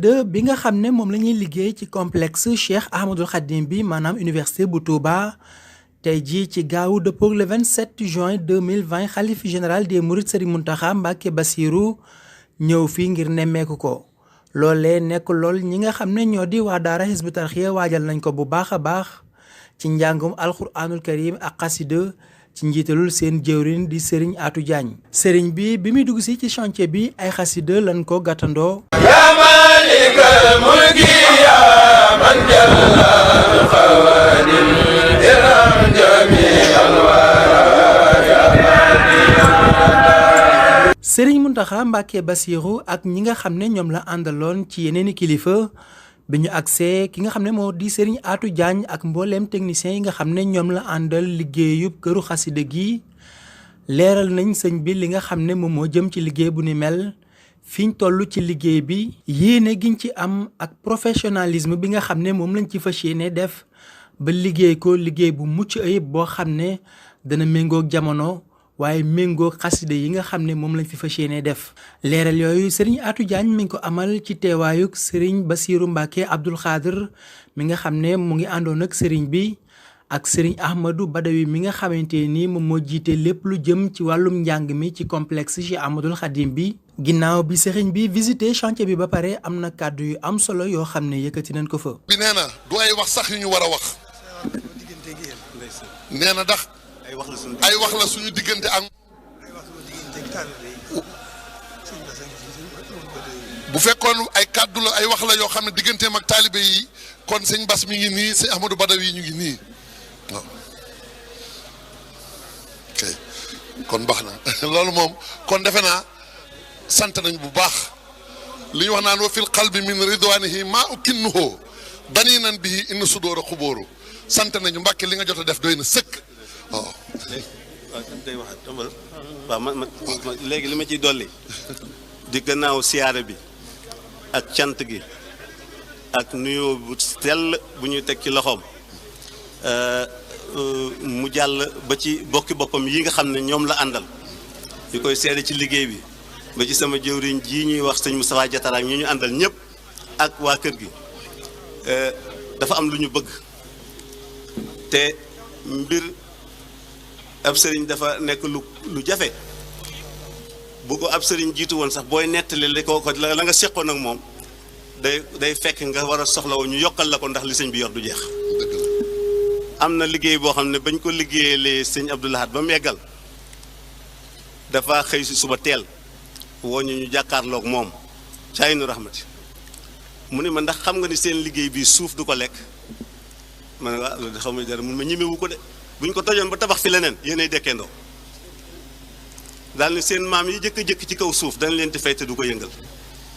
bi nga xam ne moom la ñuy liggéey ci complexe Cheikh Ahmadul Khadim bi maanaam université bu Touba tey jii ci gaawu dëppoog le 27 juin 2020 xalif général des Mourides Serigne Mountakha Mbacké Bassirou ñëw fii ngir nemmeeku ko loolee nekk lool ñi nga xam ne ñoo di waa daara Hizbut Tarqiyyah waajal nañ ko bu baax a baax ci njàngum alxuraanul karim ak xasida ci njiitalul seen jëwrin di Serigne Atou Diagne Serigne bi muy dugg si ci chantier bi ay xasida lañ ko gàttandoo. Serigne Mountakha Mbacké Bassirou ak ñi nga xam ne ñoom la àndaloon ci yeneeni kilifa bi ñu agsee ki nga xam ne moo di Serigne Atou Diagne ak mbooleem techniciens yi nga xam ne ñoom la àndal liggéeyub këru xasida gi leeral nañ sëñ bi li nga xam ne moom moo jëm ci liggéey bu ni mel fiñ toll ci liggéey bi yéene giñ ci am ak professionnalisme bi nga xam ne moom lañ ci fas yéene def ba liggéey ko liggéey bu mucc ayib boo xam ne dana méngoog jamono waaye méngoog xasida yi nga xam ne moom lañ fi fas yéene def leeral yooyu Serigne Atou Diagne mi ngi ko amal ci teewaayuk Serigne Bassirou Mbacké Abdoul Khadr mi nga xam ne mu ngi àndoon ak Serigne bi ak Serigne Ahmadou Badawi mi nga xamante ni moom moo jiite lépp lu jëm ci wàllum njàng mi ci complexe Cheikh Ahmadul Khadim bi ginnaaw bi Serigne bi visité chantier bi ba pare am na kàddu yu am solo yoo xam ne yëkkati nañ ko fa. bi nee na du ay wax sax yu ñu war a wax nee na ndax ay wax la suñu diggante ak bu fekkoon ay kàddu la ay wax la yoo xam ne digganteem ak taalibe yi kon sëñ Bass mi ngi nii sëñ Ahmadou Badawi yi ñu ngi nii waaw ok kon baax na loolu moom kon defe naa sant nañ bu baax li ñu wax naan wa fil qalbi min ridwanihi maa ukinnuhu daninan bihi inna sudóora xubóoru sant nañu Mbàkke li nga jot a def doy na sëkk waaw. waaw man léegi li ma ciy dolli di gannaaw siyaare bi ak cant gi ak nuyoo bu sell bu ñuy teg ci loxoom mu jàll ba ci bokki boppam yi nga xam ne ñoom la àndal ñu koy seede ci liggéey bi ba ci sama jëwriñ ji ñuy wax sëñ Moustapha Diatara ak ñi ñu àndal ñëpp ak waa kër gi dafa am lu ñu bëgg te mbir ab sëriñ dafa nekk lu jafe bu ko ab sëriñ jiitu woon sax booy nettali li ko la nga seqoon ak moom day fekk nga war a soxlawoo ñu yokkal la ko ndax li sëñ bi yor du jeex. am na liggéey boo xam ne bañ ko liggéeyalee sëñ Abdou Lahad ba mu yeggal dafa xëy si suba teel woo ñu jàkkaarloog moom caay nu raxmati mu ne ma ndax xam nga ni seen liggéey bi suuf du ko lekk ma ne waaw loolu de xaw ma dara mun ma ñemewu ko de buñ ko tojoon ba tabax fi leneen yéenay dekkeendoo daal ni seen maam yi jëkk ci kaw suuf dana leen di fay te du ko yëngal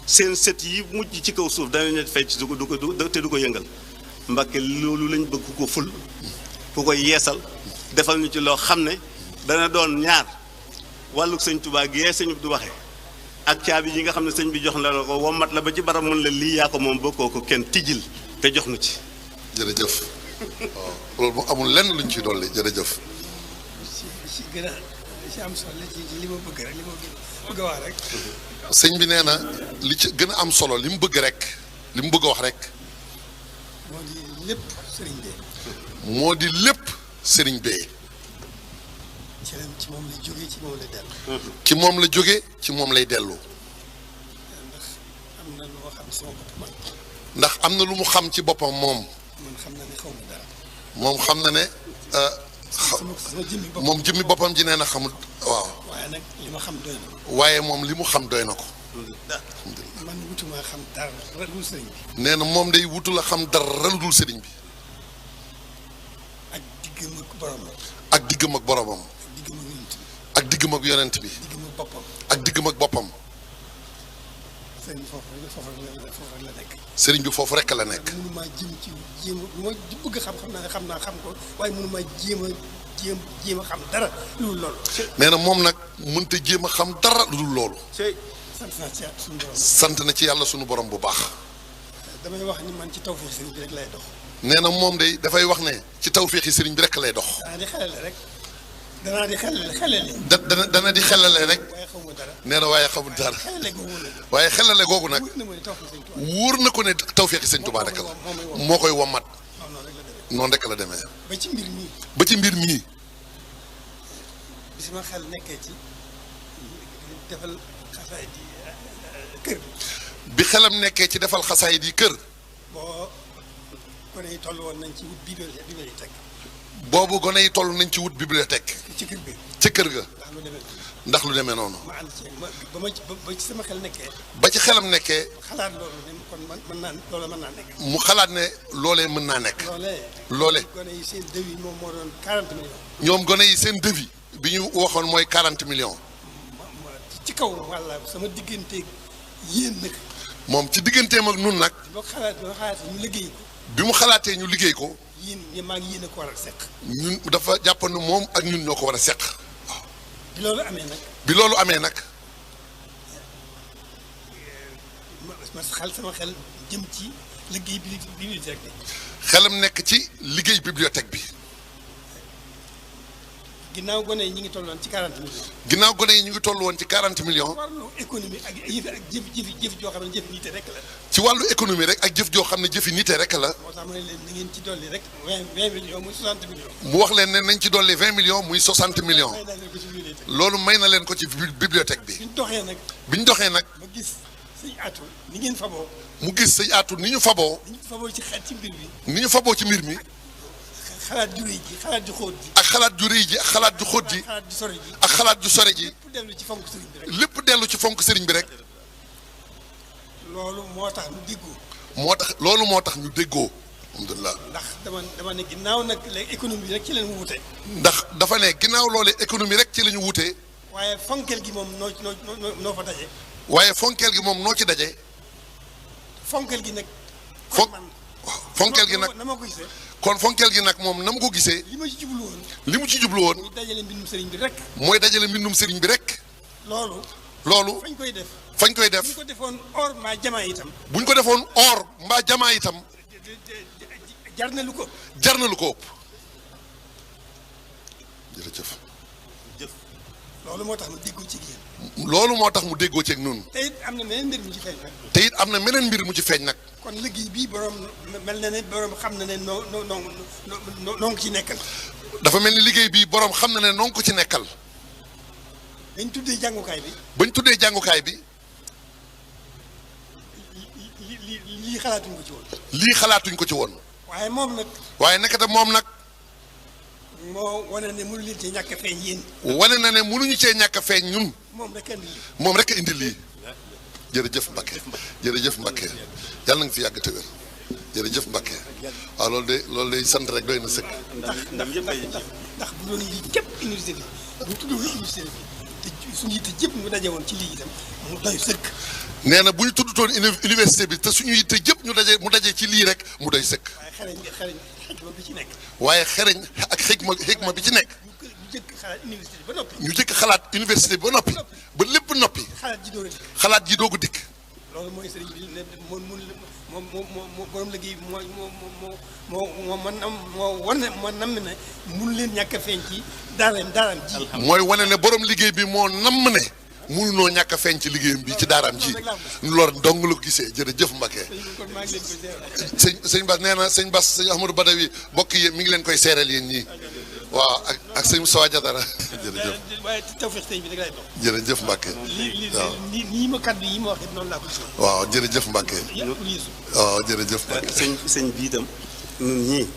seen sët yi mujj ci kaw suuf dana leen di fay te du ko yëngal Mbàkke loolu lañ bëgg ku ko ful ku koy yeesal defal ñu ci loo xam ne dana doon ñaar wàllu sëñ Tuubaa gi sëñ du waxee ak caabi yi nga xam ne sëñ bi jox na la ko wommat la ba ci barab mun la lii yaa ko moom bokkoo ko kenn tijjil te jox nu ci. jërëjëf waaw loolu moom amul lenn luñ ci dolli jërëjëf. ci gën a ci am solo ci li ma bëgg rek li ma bëgg a wax rek. sëñ bi nee na li ci gën a am solo li mu bëgg rek li mu bëgg a wax rek. moo di lépp sëriñ bi. moo di lépp sëriñ bi. ci moom la jóge ci moom lay dellu. ci moom la jóge ci moom lay dellu. ndax am na lu ma xam ndax am na lu mu xam sama bopp man. ci boppam moom. man xam na ne xaw ma dara. moom xam na ne. moom jëmmi boppam ji nee na xamul waaw. waaye nag li ma xam doy na. waaye moom li mu xam doy na ko. man wutuma xam dara lu dul sëriñ bi. nee na moom day wutu la xam dara lu dul sëriñ bi. ak diggam ak boromam. ak diggam ak boromam. ak diggam ak yonent bi. diggam ak boppam. ak diggam ak boppam. sëriñ bi foofu rek la nekk. sëriñ bi foofu rek la nekk. mënumaa jéem lu ma bëgg xam naa ne xam ko waaye mënumaa jéem a xam dara lu dul loolu. nee na moom nag mënta jéem a xam dara lu dul loolu. sant na ci yàlla sunu borom bu baax. damay wax ni man ci tawfeexi sëriñ bi rek lay dox. nee na moom day dafay wax ne ci tawfeexi sëriñ bi rek lay dox. di xelal rek. danaa di xelale. dana di xelale rek. waaye xamuma dara. nee na waaye xamul dara. xelale googu nag. waaye xelale googu nag. wóor na ko ne tawfeexi sëñ Tuubaa rek la. moo koy wommat. noonu rek la demee. ba ci mbir mii. ba ci mbir mii. bi sama xel nekkee ci defal xasaay di kër. bi xelam nekkee ci defal xasaay di kër. boo gone yi toll woon nañ ci wut bibliothèque. boobu gone yi toll nañ ci wut bibliothèque. ci kër ga. ci kër ga. ndax lu demee ndax lu demee noonu. ma ànd ci ba ci sama xel nekkee. ba ci xelam nekkee. xalaat loolu ne kon mën naa loola mën naa nekk. mu xalaat ne loolee mën naa nekk. loolee. gone yi seen devis moom moo doon 40 millions. ñoom gone yi seen devis bi ñu waxoon mooy 40 millions. ci kaw walla sama digganteeg yéen nag. moom ci digganteem ak nun nag. bi ma xalaatee ñu liggéey ko. bi mu xalaatee ñu liggéey ko. yéen maa ngi yéen a ko war a seq. ñun dafa jàpp ne moom ak ñun ñoo ko war a seq. waaw. bi loolu amee nag. bi loolu amee nag. sama xel jëm ci liggéey bibliothèque bi. xelam nekk ci liggéey bibliothèque bi. ginnaaw gone yi ñu ngi toll woon ci 40 millions. ginnaaw gone yi ñu ngi toll woon ci 40 millions. wàllu économie ak jëf joo xam ne jëf nite rek la. ci wàllu économie rek ak jëf joo xam ne jëfi nite rek la. moo tax ma ne leen na ngeen ci dolli rek 20 millions muy 60 millions. mu wax leen ne nañ ci dolli 20 millions muy 60 millions. loolu may na leen ko ci bibliothèque bi. bi ñu doxee nag. bi ñu doxee nag. ma gis sëñ Atou ni ngeen faboo. mu gis sëñ Atou ni ñu faboo. ni ñu faboo ci mbir mi. ni ñu faboo ci mbir mi. xalaat ju rëy ji xalaat ju xóot ji. ak xalaat ju rëy ji ak xalaat ju xóot ji. xalaat ju sori ji. ak xalaat ju sore ji. lépp dellu ci fonk sëriñ bi rek. lépp dellu ci fonk sëriñ bi rek. loolu moo tax ñu déggoo. loolu moo tax ñu déggoo. alhamdulilah. ndax dama ne ginnaaw nag léegi économie rek ci leen wute. ndax dafa ne ginnaaw loolee économie rek ci la ñu wutee. waaye fonkeel gi moom noo fa daje. waaye fonkeel gi moom noo ci daje. fonkeel gi nag. fonkeel gi nag na ma ko gisee. kon fonkeel gi nag moom na ma ko gisee. li ma ci jublu woon. li mu ci jublu woon. muy dajale mbindum sëriñ bi rek. mooy dajale mbindum sëriñ bi rek. loolu. fañ koy def. fañ koy def. bu ñu ko defoon or mbaa jamaa itam. bu ñu ko defoon or mbaa jamaa itam. jar na lu ko. jar na lu ko ëpp. jërëjëf. loolu moo tax mu déggoo ci yéen. loolu moo tax mu déggoo ci ak noonu. te it am na meneen mbir mu ci feeñ nag. te it am na meneen mbir mu ci feeñ nag. kon liggéey bii borom mel na ne borom xam na ne noo ngi ci nekkal. dafa mel ni liggéey bii borom xam na ne noo ngi ko ci nekkal. bañ tuddee jàngukaay bi. bañ tuddee jàngukaay bi. lii xalaatuñ ko ci woon. lii xalaatuñ ko ci woon. waaye moom nag. waaye nekkate moom nag. moo wane ne mënu leen cee ñàkk a feeñ yéen. wane na ne mënuñu cee ñàkk a feeñ ñun. moom rek indi lii. moom rek indi lii. jërëjëf Mbacke jërëjëf Mbacke yàlla nga fi yàgg te wér jërëjëf Mbacke waaw loolu de sant rek doy na sëkk. ndax bu doon lii képp université bi bu tuddoo université bi te suñu yitte jëpp mu daje woon ci lii itam mu doy sëkk. nee na bu ñu tuddutoon université bi te suñu yitte jëpp mu daje ci lii rek mu doy sëkk. waaye xereñ xikma bi ci nekk. waaye xereñ ak xikma bi ci nekk. ñu jëkk xalaat université bi ba noppi. ñu jëkk xalaat université bi ba noppi. ba lépp noppi. xalaat ji doog a dikk. loolu mooy sëriñ bi ne moo borom liggéey moo namm ne mun leen ñàkk a feeñ ci daaraam ji. mooy wane ne borom liggéey bi moo namm ne mënunoo ñàkk a feeñ ci liggéeyam bi ci daaraam ji. loolu dong la ko gisee jërëjëf Mbacke. sëñ Bass nee na sëñ Bass sëñ Ahmadou Badawi bokk yi mi ngi leen koy seereel yéen ñii. waaw ak sëñ Moussa Diatara jërëjëf. waaye tawfeex sëñ bi da ngay dox. jërëjëf Mbacke. nii ma kàddu yi ma wax it noonu laa ko gisee. waaw jërëjëf Mbacke. waaw jërëjëf Mbacke. sëñ bi itam ñun ñii.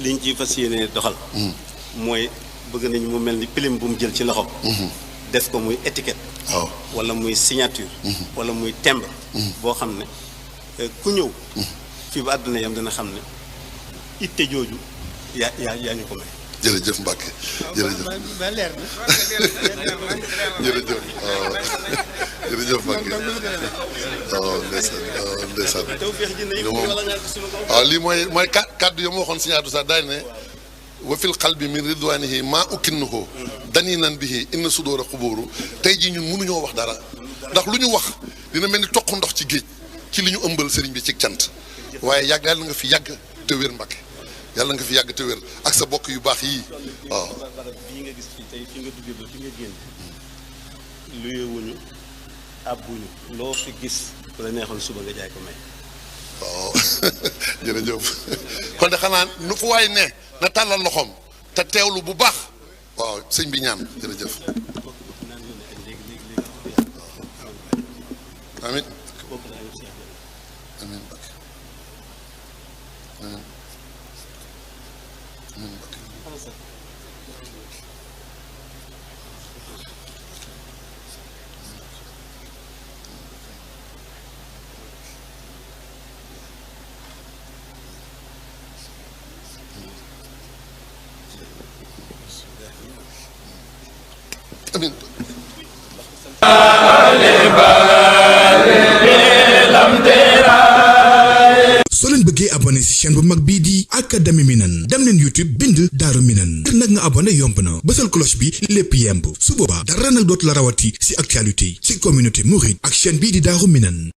liñ ci fas yéene doxal. mooy bëgg nañu mu mel ni pilim bu mu jël ci loxo. def ko muy étiquette. waaw wala muy signature. wala muy timbre. boo xam ne ku ñëw. fii ba àdduna yam dina xam ne itte jooju. yaa ñu ko may. jërëjëf Mbacke jërëjëf ba leer na. jërëjëf jërëjëf Mbacke waaw ndeysaan waaw lii mooy kàddu yi ma waxoon si ñaatu sax daal ne wa fil qalbi min ridwanihi maa ukinnuhu daninan bihi inna sudóora xubóoru tey jii ñun mënuñoo wax dara ndax lu ñu wax dina mel ni toq ndox ci géej ci li ñu ëmbal sëriñ bi ci cant waaye yàgg yàlla nga fi yàgg te wér Mbacke yàlla nga fi yàgg te wér ak sa bokk yu baax yii waaw. barab bii nga gis fii tey fi nga duggee ba fi nga génn luyewuñu abbuñu loo fi gis ku la neexoon suba nga jaay ko may. waaw jërëjëf kon de xanaa nu fu waay ne na tàllal loxoom te teewlu bu baax waaw sëñ bi ñaan jërëjëf. amiin amiin Mbacke amiin amiin Mbacke. amiin. soo leen bëggee abonné ci chaîne bu mag bii di Académie Minane dem leen YouTube bind Daaru Minane ngir nag nga abonné yomb na bësal cloche bi lépp yemb su boobaa dara nag dootu la rawati ci actualité ci communauté mouride ak chaîne bii di Daaru Minane.